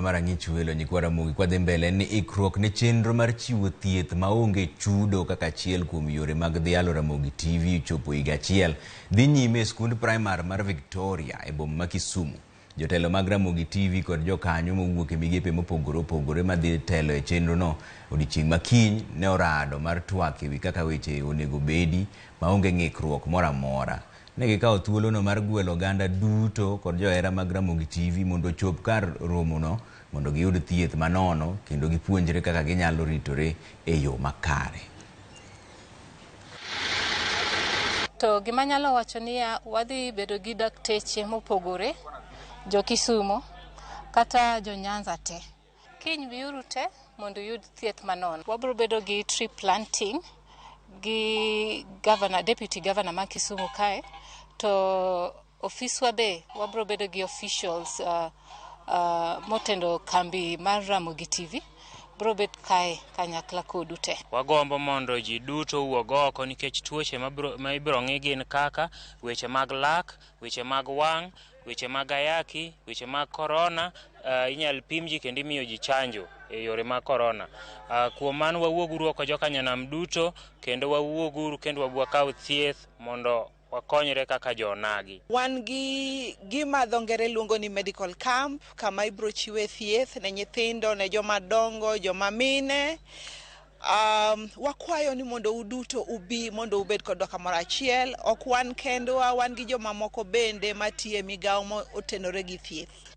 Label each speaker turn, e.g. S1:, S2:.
S1: Mar ang'ich welo nyikwa Ramogi kwadhi mbele en ni ikruok ne chenro mar chiwo thieth maonge chudo kaka achiel kuom yore mag dhialo Ramogi TV chopo higa achiel dhi nyime e skund primar mar Victoria e boma ma Kisumu. Jotelo mag Ramogi TV kod jokanyo mowuok e migepe mopogore opogore madhi telo e chenrono odiechieng' ma kiny ne orado mar twak ewi kaka weche onego bedi maonge ng'ikruok moro amora. Ne gikawo thuolono mar gwelo oganda duto kod johera mag Ramogi TV mondo ochop kar romono mondo giyud thieth manono kendo gipuonjre kaka ginyalo ritore e yo makare.
S2: To gima anyalo wacho niya, wadhi bedo gi dakteche mopogore, jo Kisumo kata jo Nyanza te. Kiny biuru te mondo uyud thieth manono. Wabiro bedo gi tree planting gi governor, deputy governor ma Kisumu kae to ofiswa be wabiro bedo gi officials motendo kambi mar Ramogi TV biro bet kae kanyakla kodu te.
S3: Wagombo mondo ji duto owuog oko nikech tuoche ma ibiro ng'i gin kaka weche mag lak, weche mag wang', weche mag ayaki, weche mag korona, inyal pim ji kendo imiyo ji chanjo e yore mag korona. Kuom mano wawuoguru oko joka nyanam duto kendo wawuoguru kendo wakaw thieth mondo wakonyre kaka jonagi.
S4: Wan gi gima dho ngere luongo ni medical camp kama ibiro chiwe thieth ne nyithindo, ne joma dongo, joma mine. Wakwayo ni mondo uduto ubi mondo ubed kodwa kamoro achiel. Ok wan kendwa, wan gi jomamoko bende matiyo e migawo motenore gi thieth.